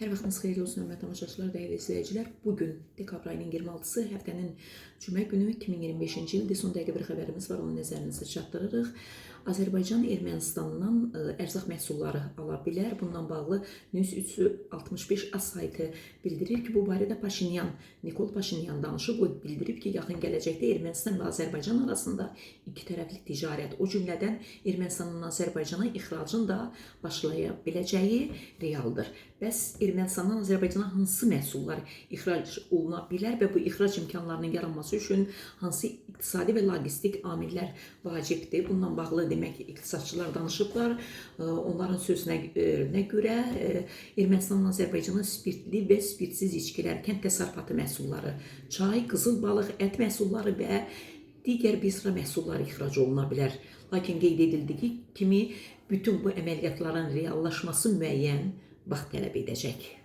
Hər vaxtınız xeyirli olsun, hörmətli tamaşaçılar, dəyərli izləyicilər. Bu gün dekabr ayının 26-sı, həftənin cümə günü 2025-ci ildir. Son dəqiqə bir xəbərimiz var, onu nəzərinizə çatdırırıq. Azərbaycan Ermənistandan ərzaq məhsulları ala bilər. Bununla bağlı News 365 A saytı bildirir ki, bu barədə Paşinyan, Nikol Paşinyan danışıb. O bildirib ki, yaxın gələcəkdə Ermənistan və Azərbaycan arasında iki tərəfli ticarət, o cümlədən Ermənistanın Azərbaycana ixracın da başlaya biləcəyi realdır. Bəs Ermənistandan Azərbaycana hansı məhsullar ixrac oluna bilər və bu ixrac imkanlarının yaranması üçün hansı iqtisadi və logistik amillər vacibdir? Bununla bağlı demək ki, iqtisadçılar danışıblar. Onların sözünə görə Ermənistandan Azərbaycana spirtli və spirtsiz içkilər, kənd təsərrüfatı məhsulları, çay, qızıl balıq, ət məhsulları və digər bir sıra məhsullar ixrac oluna bilər. Lakin qeyd edildiyi kimi bütün bu əməliyyatların reallaşması müəyyən vaxt tələb edəcək.